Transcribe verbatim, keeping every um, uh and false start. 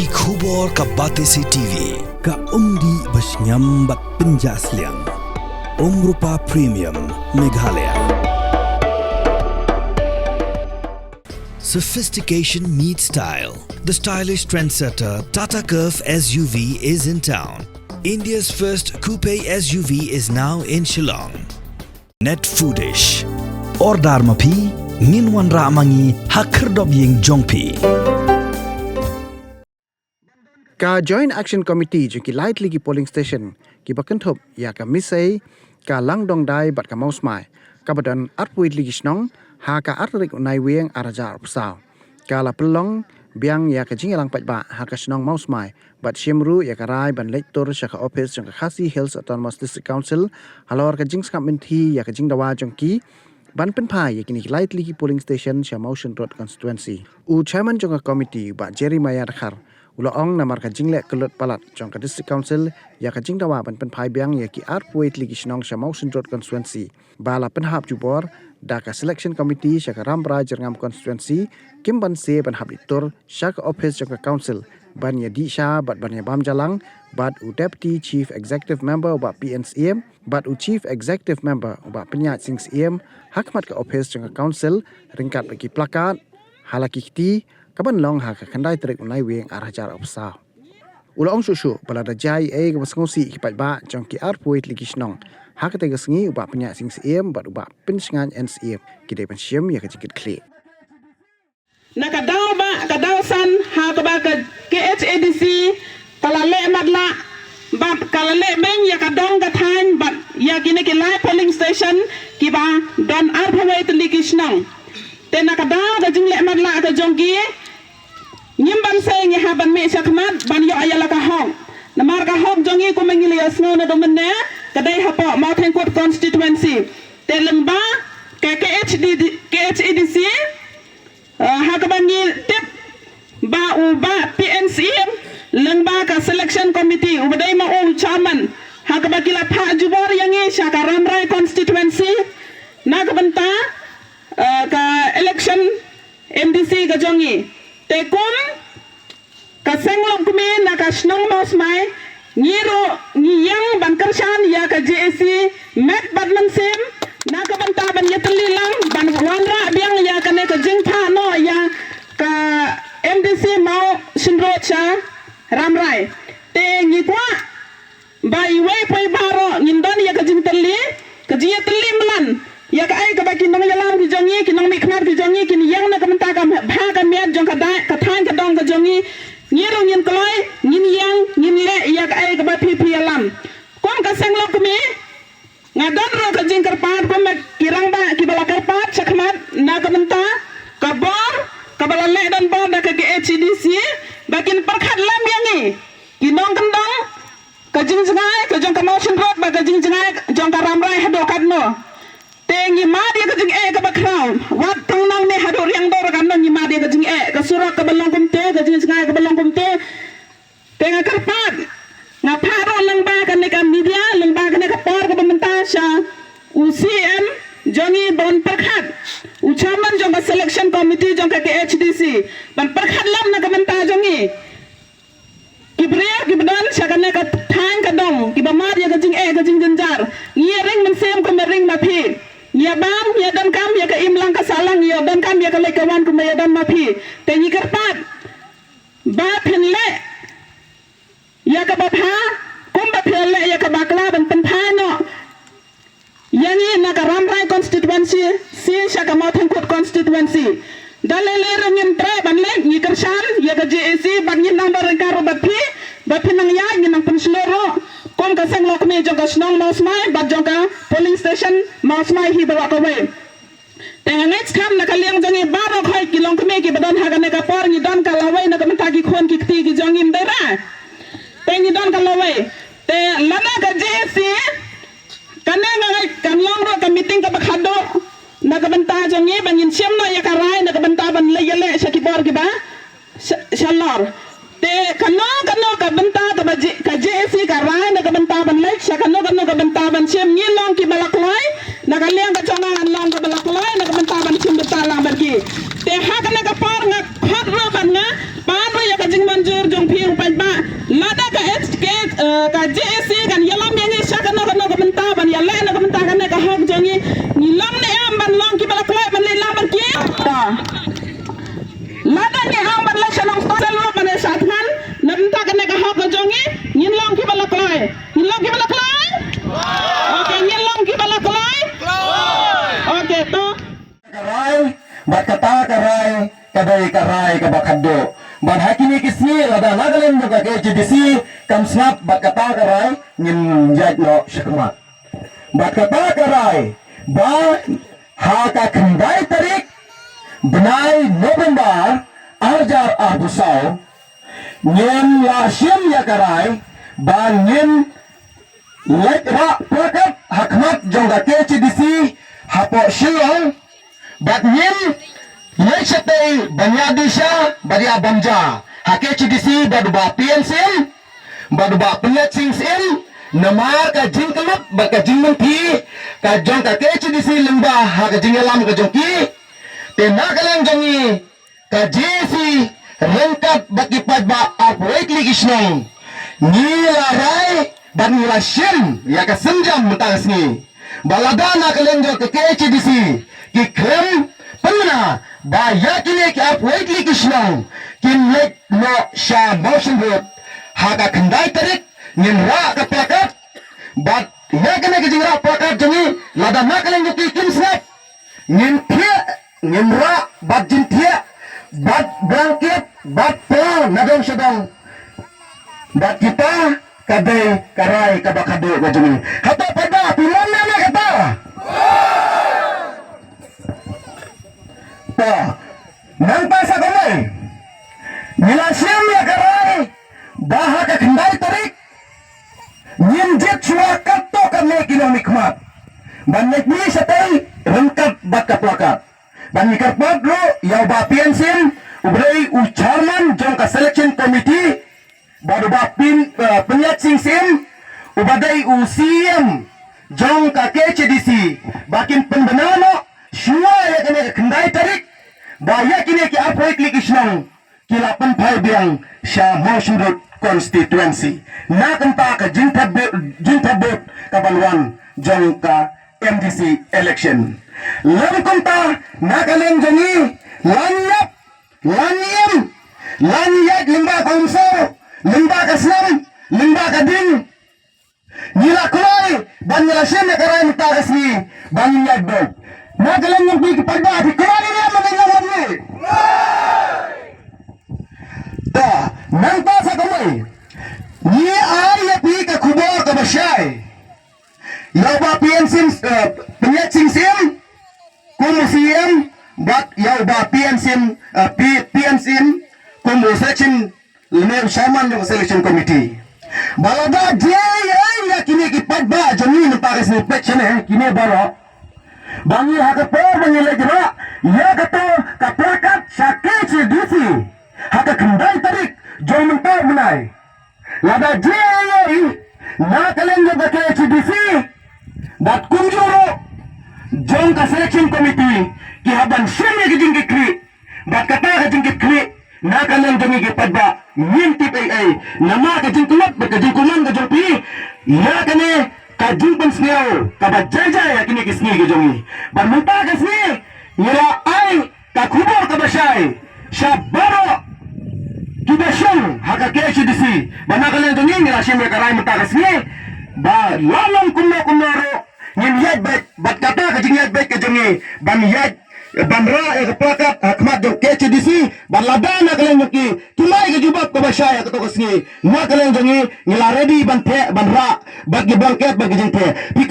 Khubor ka Batesi T V, ka umdih ba shngiam bad pynjah sliang. Umrupa Premium, Meghalaya. Sophistication meets style. The stylish trendsetter Tata Curvv S U V is in town. India's first coupe S U V is now in Shillong. Net Foodish. Order ma phi, ngin wanrah ma ngi ha khyrdop ïing jong phi. Ka Joint Action Committee jong ki lai tylli ki polling station kiba kynthup ïa ka Misei, ka Langdongdai bad ka Mawsmai, kaba don arphew wei tylli ki shnong ha ka ar tarik u Naiwieng ar hajar arphew saw, ka la pynlong biang ïa ka jingïalang paidbah ha ka shnong Mawsmai bad shim ruh ïa ka rai ban leit tur sha ka ophis jong ka Khasi Hills Autonomous District Council halor ka jingsngap mynthi ïa ka jingdawa jong ki ban pynphai ïa kine ki lai tylli ki polling station sha Mawshynrut constituency. U chairman jong ka committee, Bah Jeremiah Dkhar, u la ong namar ka jingleh kyllut palat jong ka District Council ïa ka jingdawa ban pynphai biang ïa ki arphew wei tylli ki shnong sha Mawshynrut constituency, ba la pynhap jubor da ka selection committee sha ka Rambrai Jyrngam constituency, kim banse ban hap leit tur sha ka ophis jong ka council ban ïadih sha bad ban ïabam jalang bad u Deputy Chief Executive Member u Bah P N Syiem bad u Chief Executive Member u Bah Pynïaid Sing Syiem ha khmat ka ophis jong ka council ryngkat bad ki placard ha la ki kti, kaban long ha ka khyndai tarik u Naiwieng ar hajar arphew saw. U la ong shuh shuh ba lada jia ei ei kaba sngewsih ïa ki paidbah jong ki arphew wei tylli ki shnong, ha katei ka sngi u Bah Pynïaid Sing Syiem bad u Bah Pynshngaiñ N Syiem ki dei ban shim ïa ka jingkitkhlieh. Na ka daw ba, ka daw san, ha kaba ka K H A D C ka la leh matlah bad ka la leh beiñ ïa ka dong ka thaiñ bad ïa kine ki lai polling station kiba don arphew wei tylli ki shnong. Te na ka daw ka jingleh matlah ka jong ki, ngim banse ngi hap ban mih shakhmat ban ïoh ïa la ka hok. Namar ka hok jong ngi kumba ngi la ïohsngew naduh mynne ka dei hapoh Mawtheiñkut constituency. Te lyngba ka K H D D, K H A D C, eh, ha kaba ngi tip ba u Bah P N Syiem lyngba ka selection committee uba dei ma u chairman, ha kaba ki la phah jubor ïa ngi sha ka Rambrai constituency na ka bynta, eh, ka election M D C ka jong ngi. Te kum ka seng longkmie na ka shnong Mawsmai, ngi ruh ngi ïeng ban kyrshan ïa ka J A C met bad mynsiem na ka bynta ban ïatylli lang ban wanrah biang ïa kane ka jingphah noh ïa ka M D C Mawshynrut sha Rambrai. Te ngi kwah ba iwei pa iwei baroh ngin don ïa ka jingtylli, ka jingïatylli mlan ïa kaei kaba ki nongïalam ki jong ngi, ki nongmihkhmat ki jong ngi kin ïeng na ka bynta ka bha ka miat jong ka dai, ka thaiñ ka dong ka jong ngi. Ngi ruh ngin kloi, ngin ïeng, ngin leh ïa kaei kaba phi phi ïalam. Kum ka seng longkmie, nga don ruh ka jingkyrpad kum ki rangbah kiba la kyrpad shakhmat na ka bynta ka bor kaba la leh donbor da ka K H A D C ba kin pyrkhat lem ïa ngi ki nongkyndong ka jingjngai ka jong ka Mawshynrut bad ka jingjngai jong ka Rambrai haduh katno. Te ngi mad ïa ka jingeh kaba khraw, wat tang nangne haduh Riangdo ruh katno ngi mad ïa ka jingeh, ka surok kaba long kumte, ka jingjngai kaba long kumte. Te nga kyrpad, nga phah ruh lyngba kane ka media, lyngba kane ka por kaba mynta sha u C M jong ngi ban pyrkhat, u chairman jong ka selection committee jong ka K H D C, ban pyrkhat lem na ka bynta jong ngi. Ki briew kiba don sha kane ka thaiñ ka dong kiba mad ïa ka jingeh ka jingjynjar, ngi ïa ring mynsiem kumba ring ma phi. Ngi ïa bam, ngi ïa donkam ïa ka imlang ka sahlang, ngi ïa donkam ïa ka leit ka wan kumba ïa don ma phi. Te ngi kyrpad ba phin leh ïa kaba bha kumba phi leh ïa kaba kla ban pynphai noh ïa ngi na ka Rambrai constituency, shisha ka Mawtheiñkut constituency. Da lei lei ruh ngim treh ban leit, ngi kyrshan ïa ka J A C bad ngin nang don ryngkat ruh bad phi, ba phin nang ïaid, ngin nang pynshlur ruh kum ka seng longkmie jong ka shnong Mawsmai bad jong ka polling station Mawsmai hi baroh kawei. Te nga ngeit skhem na ka liang jong ngi baroh khoit ki longkmie kiba don ha kane ka por, ngi don ka lawei na ka bynta ki khun ki kti ki jong ngi, ym dei re? Te ngi don ka lawei. Te lada ka J A C, kane nga ngeit kan long ruh ka meeting kaba khadduh na ka bynta jong ngi ba ngin shim noh ïa ka rai na ka bynta ban leit ïaleh sha ki bor kiba sha-, shalor. Te kano kano ka bynta kaba J-, ka J A C ka rai na ka bynta ban leit sha kano kano ka bynta ban shim, ngi long kiba la kloi, na ka liang ka jong nga ngan long kaba la kloi na ka bynta ban shim bynta lang bad ki. Te ha kane ka por nga khot ruh bad nga pan ruh ïa ka jingmynjur jong phi Ka J A C kan ïalam ïa ngi sha kano kano ka bynta ban ïaleh na ka bynta kane ka hok jong ngi. Ngi long ne em ban long kiba la kloi ban leit lang bad ki? Ta. Lada ngi hap ban leit sha Nongstoiñ, sha Lum, ban leit sha Thngan na bynta kane ka hok ka jong ngi, ngin long kiba la kloi. Ngin long kiba la kloi? Okay, ngin long kiba la kloi? Okay, to. Ka rai, bad kata ka rai ka dei ka rai kaba khatduh. Bad ha kine ki sngi lada na ka liang jong ka K H A D C kam sngap bad kata ka rai, ngin ïaid noh shakhmat. Bad kata ka rai ba ha ka khyndai tarik bnai November ar hajar arphew saw, ngin la shim ïa ka rai ba ngin leit rah placard ha khmat jong ka K H A D C hapoh Shillong. Bad ngin leit shatei ban ïa dih sha bad ïa bam ja ha K H A D C bad u Bah P N Syiem bad u Bah Pynïaid Sing Syiem, namar ka jingkyllut bad ka jingmynti ka jong ka K H A D C lyngba ha ka jingïalam ka jong ki. Te na ka liang jong ngi ka J A C ryngkat bad ki paidbah arphew wei tylli ki shnong, ngi la rai bad ngi la shim ïa ka sienjam mynta ka sngi ba lada na ka liang jong ka K H A D C ki khlem pynbna ba ïa kine ki arphew wei tylli ki shnong kin leit noh sha Mawshynrut ha ka khyndai tarik, ngin rah ka placard. Bad ïa kane ka jingrah placard jong ngi, lada na ka liang jong ki kim sngap, ngin thiah, ngin rah bad jingthiah bad blanket bad pla na dong sha dong. Bad kita ka dei ka rai kaba khatduh ka jong ngi. Hato paidbah phi mon ne em ïa kata? To, nangta sa kumne, ngi la shim ïa ka rai ba ha ka khyndai tarik ngin jied shuwa katto katne ki nongmihkhmat ban leit mih shatei ryngkat bad ka placard. Bad ngi kyrpad ruh ïa u Bah P N Syiem, uba dei u chairman jong ka selection committee, bad u Bah Pyn, eh, Pynïaid Sing Syiem, uba dei u C E M jong ka K H A D C, ba kin pynbna noh shuwa ïa kane ka khyndai tarik ba ïa kine ki arphew wei tylli ki shnong ki la pynphai biang sha Mawshynrut constituency na ka bynta ka jingthep vote, jingthep vote kaban wan jong ka M D C election. Lem kumta na ka liang jong ngi, la ngi ïap, la ngi im, la ngi ïaid lyngba ka umsaw, lyngba ka snem, lyngba ka ding. Ngi la kloi bad ngi la shim ïa ka rai mynta ka sngi ba ngin ïaid beit. Na ka liang jong phi ki paidbah, phi kloi ne em ban ïaid beit? Da, nangta sa kumne, ngi ai ïa phi ka khubor kaba shai. Ïa u Bah P N Syiem, eh, Pynïaid Sing Syiem kum u C E M bad ïa u Bah P N Syiem, eh, P-, P N Syiem kum u selection, lane u chairman jong ka selection committee. Ba lada jia ïa kine ki paidbah jong ngi mynta ka sngi, peit shane kine baroh, ba ngi ha ka por ba ngi leit rah ïa kato ka placard sha K H A D C ha ka khyndai tarik jong mynta u bnai. Lada jia ïa i na ka liang jong ka K H A D C bad kumjuh ruh jong ka selection committee, ki hap ban shim ïa ka jingkitkhlieh. Bad kata ka jingkitkhlieh na ka liang jong ngi ki paidbah, ngim tip ei ei namar ka jingkyllut bad ka jingkmen ka jong phi ïa kane ka jingpynsngew kaba jai jai ha kine ki sngi ki jong ngi. Bad mynta ka sngi ngi la ai ka khubor kaba shai sha baroh kiba shong ha ka K H A D C ba na ka liang jong ngi ngi la shim ïa ka rai mynta ka sngi ba la long kumno kumno ruh ngin ïaid beit, bad kata ka jingïaid beit ka jong ngi ban ïaid, ban rah ïa ka placard ha khmat jong K H A D C. Bad lada na ka liang jong ki kim ai ka jubab kaba shai ha kato ka sngi, na ka liang jong ngi ngi la ready ban theh, ban rah bad ki blanket bad ki jingtheh. Phi